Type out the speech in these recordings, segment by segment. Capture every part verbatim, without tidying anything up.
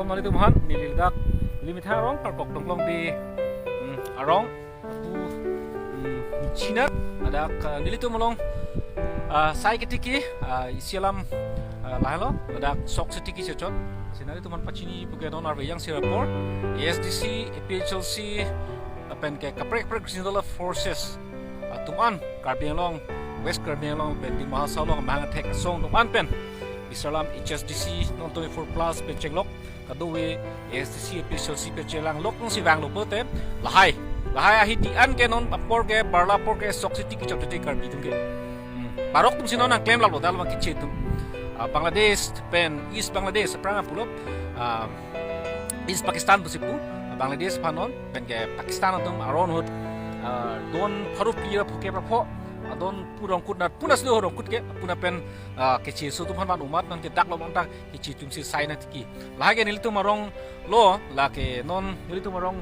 Nelitum aphan, neli dak, neli methang arong, Karkok Tongklong Bey, hmm, arong, pu, hmm, chinat, ladak, ah, nelitum along, ah, sai ketiki, ah, isi alam, ah, lahelo, ladak sok si tiki chechot. Si nelitum aphan pachini pu ke non arve yang sirapor, A S D C, A P H L C, lapen ke kaprek kaprek regional forces atum an, Karbi Anglong, West Karbi Anglong pen Dima Hasao along amahang athek asong atum an pen, bisarlam H S D C, non twenty-four plus pen chenglok, kadokave A S D C, A P H L C pen chelanglok nangsi vanglo pulote, lahai, lahai ahidi an ke non apor ke, barla apor ke sok si tiki chot tiki Karbi atum ke. Hmm. Parok atum si non nangklem lalo dal ma kiche atum. Ah, Bangladesh pen East Bangladesh, aphrang pulo, ah, East Pakistan pusi pu, ah, Bangladesh aphan non, pen ke Pakistan atum aron ahut, ah, don pharo phli ra pho kep ra pho, ah, don pu rongkut nat puna silo rongkut ke, puna pen, ah, kiche aso atum aphan man umat nang ke dak lo manta kiche atum si sai nangtiki. Lahai ke nelitum arong lo, lake non nelitum arong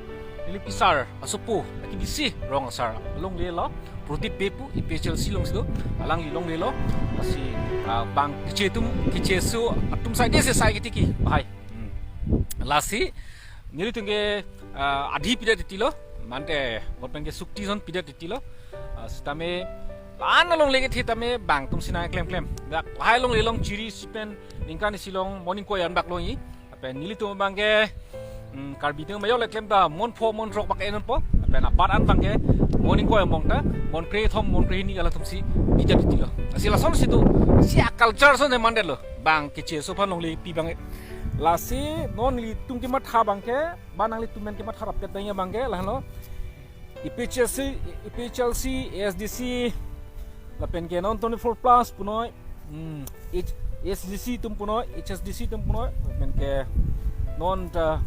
neli pisar asopo, lake bisi rong asar longlelo, Prodip Bey pu, A P H L C along si do, alangli longlelo, lasi, ah, bang kiche atum, kiche aso atum saide si sai ketiki, lahai. Hmm. Lasi, nelitum ke, ah, adhi pidet titilo, mante, bot pen ke sukti ason pidet titilo, ah, sitame, la-an alongle kethe tame, bang atum si nangklemklem. Dak, lahai longle long chiri si pen, ningkan isi along, morning ko yan bak longji, lapen nelitum abang ke, hmm, Karbi atum majok le klem ta, mon pho, mon throk bak enpo, lapen abat an abang ke, morning ko yan bong ta, mon krethom, mon krehini halatum si, pidet titilo. Lasi lason si do, si a-culture ason ne mandetlo, bang kiche aso aphan longle pi abang ke. Lasi non nelitum kematha abang ke, ba nanglitum pen kematha rapet abang ke, lahelo. A P H L C, A P H L C, A S D C, lapen ke non twenty-four plus punoi, hmm, H-, A S D C atum punoi, H S D C atum punoi, lapen ke non ta,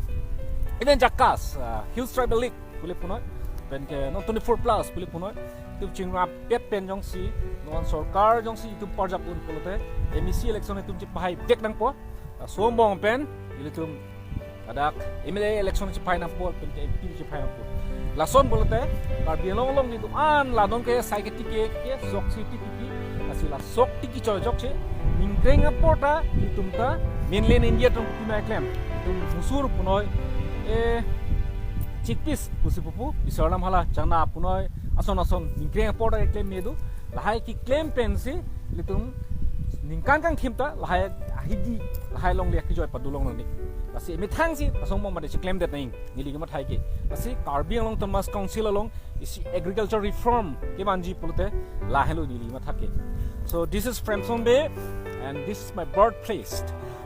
even JACAS, ah, Hills Tribal League, pule punoi, lapen ke non twenty-four plus, pule punoi, itum chingrapet pen jongsi, non sorkar jongsi itum parjap un pulote, M A C election itum chepahai vek nangpo, laso angbong pen, ilitum ladak M L A election chepahai nangpo, pen ke M P chepahai nangpo. Lason pulote, Karbi Anglong along nelitum an la non ke sai ketiki ke, sok si tiki, lasi la sok tiki chojok che, ningkreng apor ta, itum ta, mainland India atum pi ma klem, itum musur punoi, eh, chickpeas pusi pupu, bisarlam hala, chana punoi, ason ason, ningkreng apor ta keklem me do, lahai keklem pensi, ilitum ningkan kangthim ta, lahai ahidi, lahai longle akejoi padu long nangji. Lasi emethang si, laso angbong mate si klemdet nang, neli kemathai ke. Lasi Karbi Anglong Autonomous Council along, isi agriculture reform kevanji pulote, lahelo neli matha ke. So this is Premson Bey, and this is my birthplace.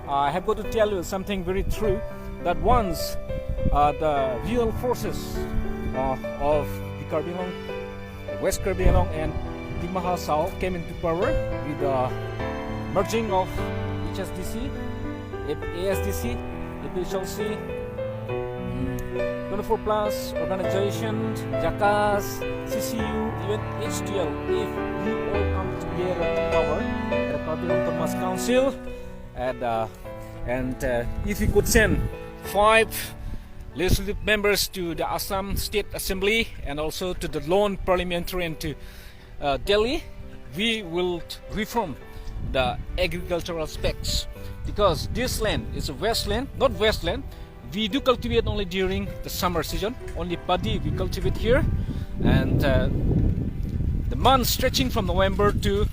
Uh, I have got to tell you something very true, that once, uh, the real forces, uh, of the Karbi Anglong, West Karbi Anglong and Dima Hasao came into power with the merging of H S D C, A-, A S D C, A P H L C, twenty-four plus organization, JACAS, C C U, even H T L. If we all come together to power at the Karbi Anglong Autonomous Council, at, uh, and, uh, if we could send five legislative members to the Assam State Assembly and also to the lone parliamentarian to, uh, Delhi, we will reform the agricultural aspects, because this land is a wasteland, not wasteland. We do cultivate only during the summer season, only paddy we cultivate here, and, uh, the month stretching from November to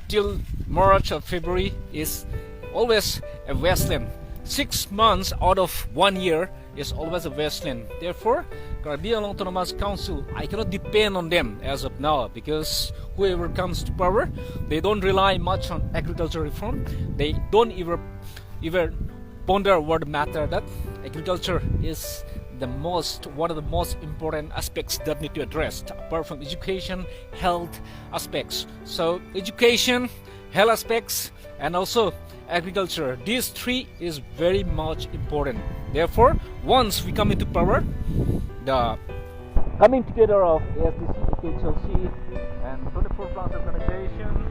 till March or February is always a wasteland. Six months out of one year is always a wasteland. Therefore, Karbi Anglong Autonomous Council, I cannot depend on them as of now, because whoever comes to power, they don't rely much on agriculture reform. They don't even, even ponder over the matter that agriculture is the most, one of the most important aspects that need to address, apart from education, health aspects. So education, health aspects, and also agriculture. These three is very much important. Therefore, once we come into power, the coming together of A S D C, A P H L C, and twenty-four plus organization,